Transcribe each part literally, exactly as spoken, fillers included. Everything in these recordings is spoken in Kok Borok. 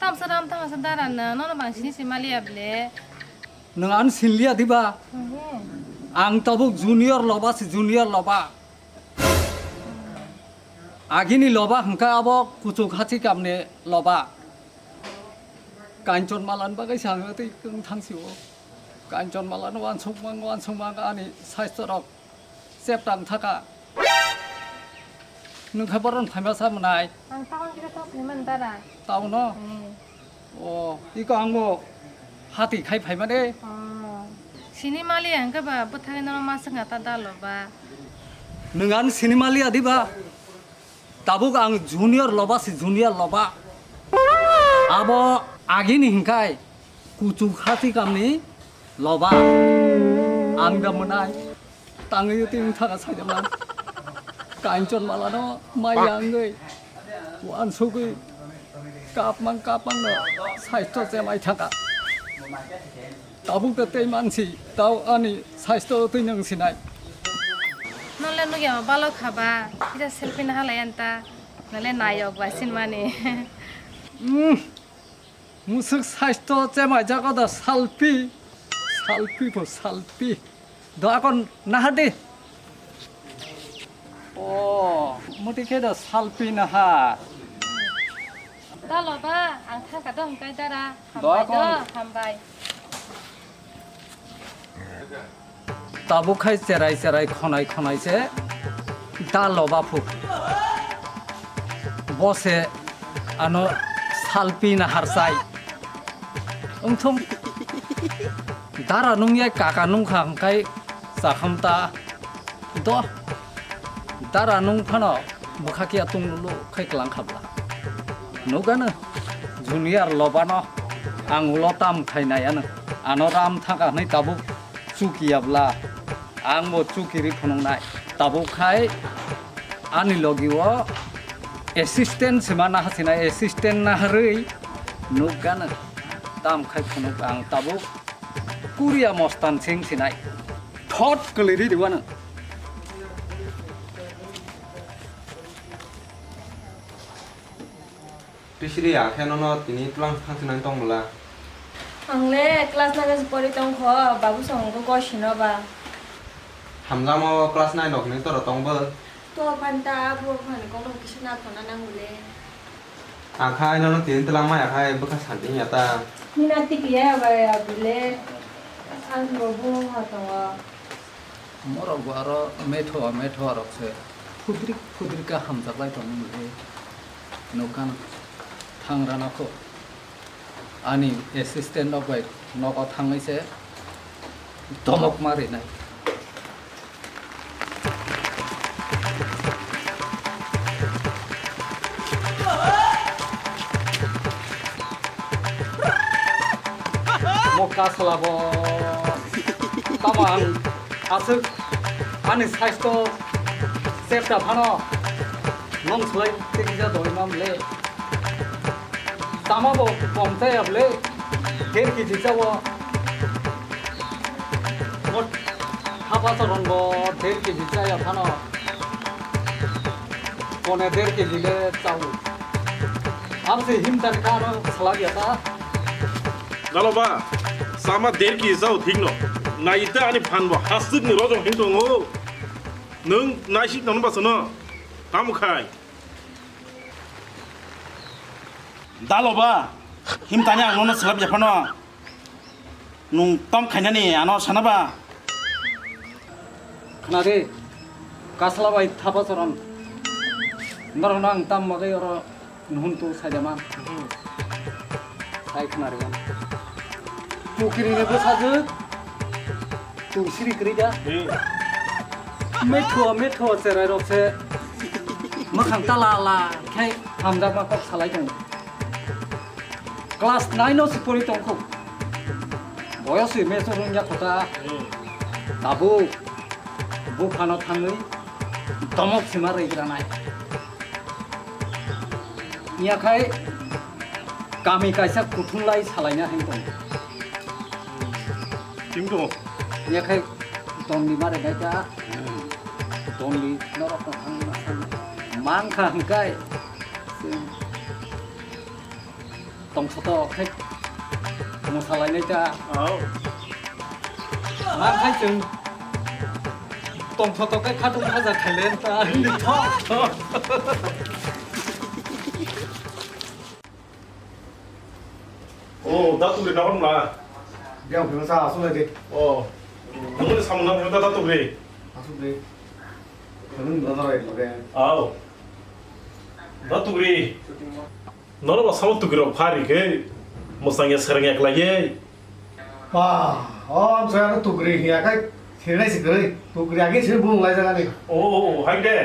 Tamsa ram tamsa dara no, nono bang sini si maliya ble. Nwng ano sinliya diba? Ang tabuk junior loba si junior loba. Agini loba hwnkha abo kuchuk hachi kamni loba. Kanchon malan bagwi sa ang tei wng thang si o. Kanchon malan wansuk mang wansuk mang ani saisto rok. Cheptang thaka. Nwng khe boron phaima sa mwnai. Ang tabang kisa tok phaima dara. Tauno? Hmm. O, iko angbo hati khai phaima de. Oh. Sini mali ang khe ba bwthai no ma sanga ta dalo ba. Nwng an sini mali adi ba. Tabuk ang junior loba si junior loba. Abo agini hingkai kuchuk hati kamni loba. Ang da mwnai. Tangwi twi wng thaka saidamang. Kainchon malano maya wngwi wansugwi kapmang kapmangno saisto chemai thaka. Tabuk da tei mansi tao ani saisto twi nang sinai. Nole nugya ma balok khaba, kisa selfie na halai anta. Nole nayok ba sinmani. Umm. Musuk saisto chemai jago da salpi. Salpi po salpi. Do akon nahar di. O, muti khe da salpi nahar. Dalo ba, ang thangka dong kai dara. Do Hambai do, akon. Hambai. Tabuk khai cherai cherai khonai khonai se da loba phuk. Bo se ano salpi na harsai. Wngthung dara nung ya kaka nung kha hwnkhe chakham ta do. Dara nung phano bwkha kiya tung lulu khai klang khabla. Nugano junior lobano ang ulo tam khai nai ano. Ano ram thangka hwnwi tabuk chuki yabla, ang bo chuki ri phunuknai. Tabuk khai ani logi o assistant se ma naha sinai, assistant naharwi nukgana tam khai phunuk ang tabuk Korea mostan sing sinai. Thot kwlwi ri diwa nang. Tisri, akhe nono tini twlang thangsinani tong bwla? Ang le class nine se pori tong kho, babu song go gosino ba. Hamjamo class nine rok ni toro tong bo? To phanta abo phani kok rok kisa na thona nang bole. Akhai nono tini twlang mai akhai bwkha santi ya ta. Mina tiki ya ba ya bole. Ang bo bo ha tongo. Morok bo aro methoa methoa rok se phudrik phudrik khe hamjaklai tongmani bagwi nukha thang rana kho. Ani assistant rok bai nogo thangwi se domok ma rinai. Mo kasla bo. Tamo ang aswk ani saisto chepta phano nong slai tei kisa doi mam le. Tamo bo kom chaya bwle, der kg chao. Mo hapa choron bo der kg chaya phano. Kone der kg le chao. Amse himtani kano salak ya ta. Dalo ba, sama der kg chao thik no. Naita ani phan bo hasuk ni rojong hin tongo. Nung naisik tong ba sono. Tamo khai. Dalo ba, himtani ang nono swlap ya phano. Nung tom khainani ano sana ba. Khna de, kasla bai thapa choron. Norok no ang tam bagwi oro nuhun tu saidama. Sai khna re. Pukiri ni bwsajwk. Tungsiri kwrwi da. Metho, metho cherai rok se. Mwkhang ta la la khe hamjakma kok salai tongo. Class nine o se pori tongkho. Boyos se meso rungya khota. Tabuk buphano thangwi domok sima rwigranai. Yakhai kami kaisa kuthumlai salaina hai tongo. Chwng tongo. Yakhai donni mare bai ta. Donni norok no thang ma thang. Mangkha hingkai. Chwng. Tongthotok khe tongthalainai ta. Oh. Ma khai chwng tongthotok khe khatung khaja khailai ta. Thok, thok. Oh, da tugri na hon ma. Dia phima sa asu le de. Oh. Nungni samung na phima da tugri. Asu de. Nungni da rai lage. Au. Da tugri. Nono ba samo tugri rok phari khe musang ya sereng ya klai ye. Pa, o amsa ano tugri ya kai. Sirnai sikri. Tugri agi sir bung lai jaga ni. Oh, oh, oh, hai de.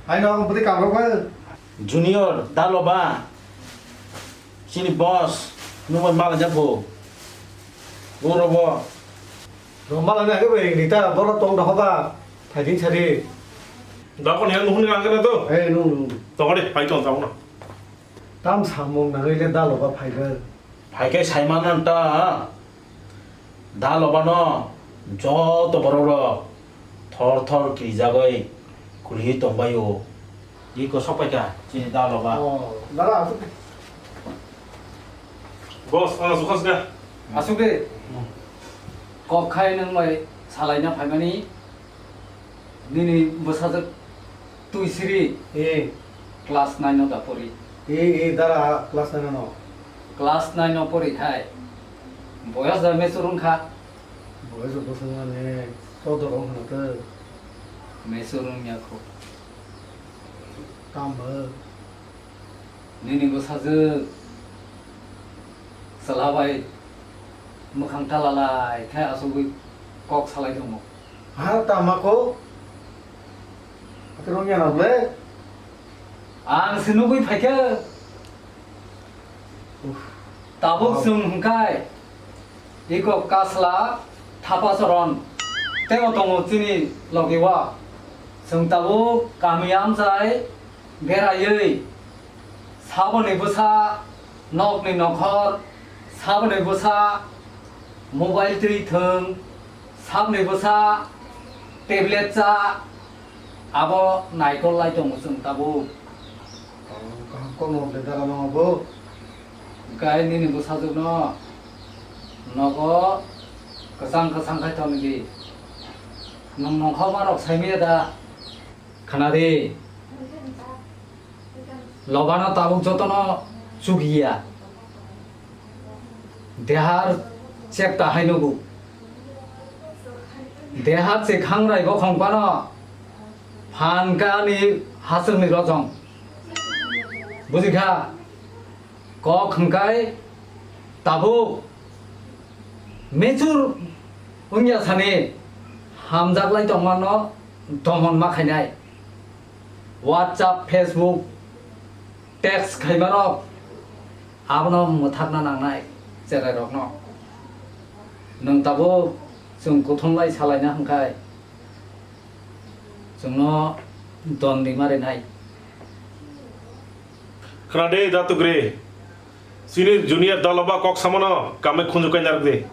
Hai no ang pudi kamrok ba. Junior, da loba. Chini boss, nungbai mala jabo. Uro bo. Roma lana ke bai rita boro tong da hoba. Phaiding sari. Da kon yang nuhun nang kena to. Eh, nu, nu. Tong de, pai tong tong na. Tam samung nangile da loba phaiga. Phaikhe saimano ta. Da lobano joto borok rok thor thor kirijagwi kwrwi tongbaio. Iko sokpaikha chini da loba. Oh, dara asuk. Boss, ang asuk khasga. Asuk de. Kok khai nang bai salaina phaimani. Nini bwsajwk Tuisiri. Eh. Class nine no da pori. Eh, eh, dara class nine no. Class nine no pori khai. Boyas da mesur wngkha. Boyas da bwswk mane chodor wngkha na tei. Mesur wngya kho. Tamo. Nini bwsajwk chwla bai mwkhang talalai khai asugwi kok salai tongo. Ha, tama kok? Ate rungya na ble? Ang se nugwi phaikha. Tabuk chwng hwnkhai iko kasla Thapachoron teo tongo chini logi o. Chwng tabuk kami amchai beraiwi saboni bwsa nokni nokhor, saboni bwsa mobile twi thwng, saboni bwsa tablet cha, abo naikol lai tongo chwng tabuk. Oh, kaham kokno de dara no bo. Hwnkhe nini bwsajwkno nogo kwchang kwchang khai thangdi. Nwng nongkhorma rok saimaya da? Khna di. Lobano tabuk jotono chugiya. Dehar chepta hai nugo. Dehar se khangrai bokhong pano phan kani haswkni rojong. Bujikha? Kok hwnkhe tabuk mature wngya sani hamjaklai tongmano domon ma khainai. WhatsApp, Facebook, text khaimarok abono mwthakna nangnai cherairokno. Nwng tabuk chwng kuthumlai salaina hwnkhe chwngno don rima rinai. Khna de, da tugri. Chini junior da loba kok samano kamai khunju kai narwk de.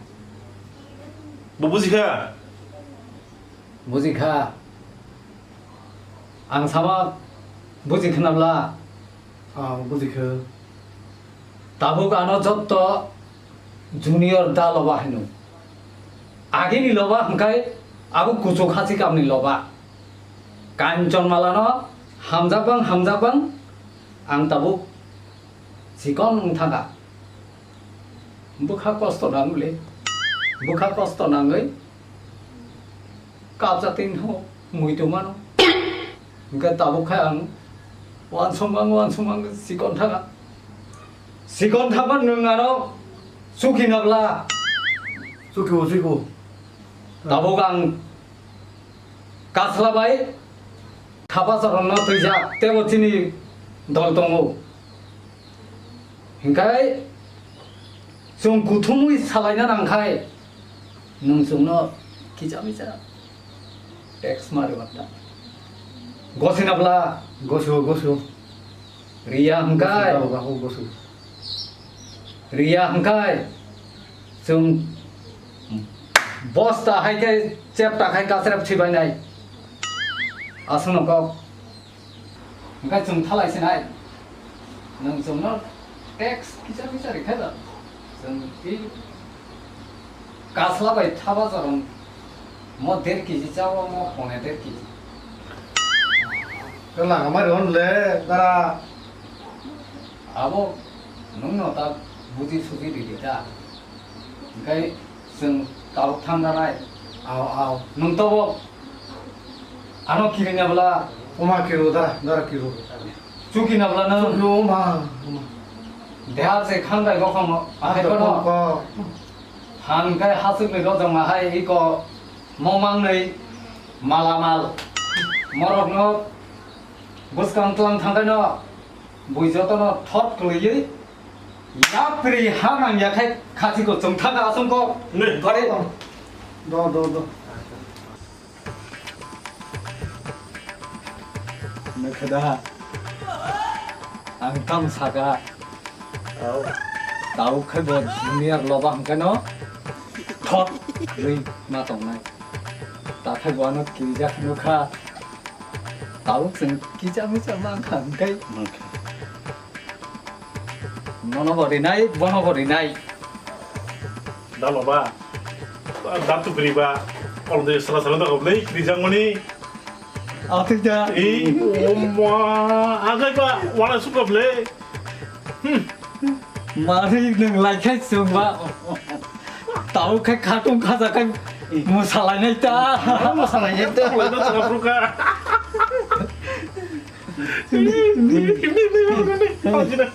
Bo bujikha? Bujikha. Ang sama buji khna bla. Ah, bujikha. Tabuk ano jotto junior da loba hino. Agini loba hwnkhe abo kuchuk hachi kamni loba. Kanchon malano hamjakbang hamjakbang ang tabuk chikon wng thangkha. Bwkha kosto nangwi le. Bwkha kosto nangwi kapjatwi no muitu mano. Hwnkhe tabuk khai ang uansukmang uansukmang chikon thangkha. Chikon thangma nwng ano chukhi nabla. Chukhi o, chukhi o. Tabuk ang kasla bai Thapachoron no twijak tebo chini dol tongo. Hwnkhe chwng kuthumwi salaina nangkhai nwng chwngno kisa misa text mari wata. Gosi nabla. Gosi o, gosi o. Riya hwnkhe. Gosi o, gosi o. Riya hwnkhe chwng bosta hai khe chepta khai kasrep sibainai. Aswkno kok. Hwnkhe chwng thalai sinai. Nwng chwngno Tax kisa kisa rikha da. Chwng i kasla bai thaba jorong mo der kg chawa mo pone der kg. Kala amai ron le dara. Abo nungno ta buji suji ridi ta. Hingkai chwng tabuk thang nanai. Ao, ao. Nung tobo ano kirina bla. Oma kiru dara, dara kiru. Chuki na bla nung. Chuki oma, oma. Deha se khangai bokhong no. Akhai kono. Ko. Hingkai hasuk ni rojong ma hai iko momang nei malamal. Morok no bwskang tlang thangkai no. Bui jotono thot kwlwiwi yapri ha nang ya khai khachiko chwng thangkha aswng kok. Nei. Bare. Do, do, do. Nokhe da. Ang tam saka. Au. Tau khai bo junior loba hwnkhe no thot rwi ma tongnai. Ta khai bo ano kirijak nukha. Tabuk chwng kisa misa mankha hwnkhe. Mankha. Nono bo rinai, bono bo rinai. Dalo ba. Datu kri ba. Ol de sala sala da goblei kri jangoni. Atui da. Ei, oma, agai ba, wala suka ble. Hmm. Mari nung laikhai chwngba. Tau khai khatung khaja khai musalainai ta. Musalainai ta. Wala suka pruka. Ini, ini, ini, ini, ini.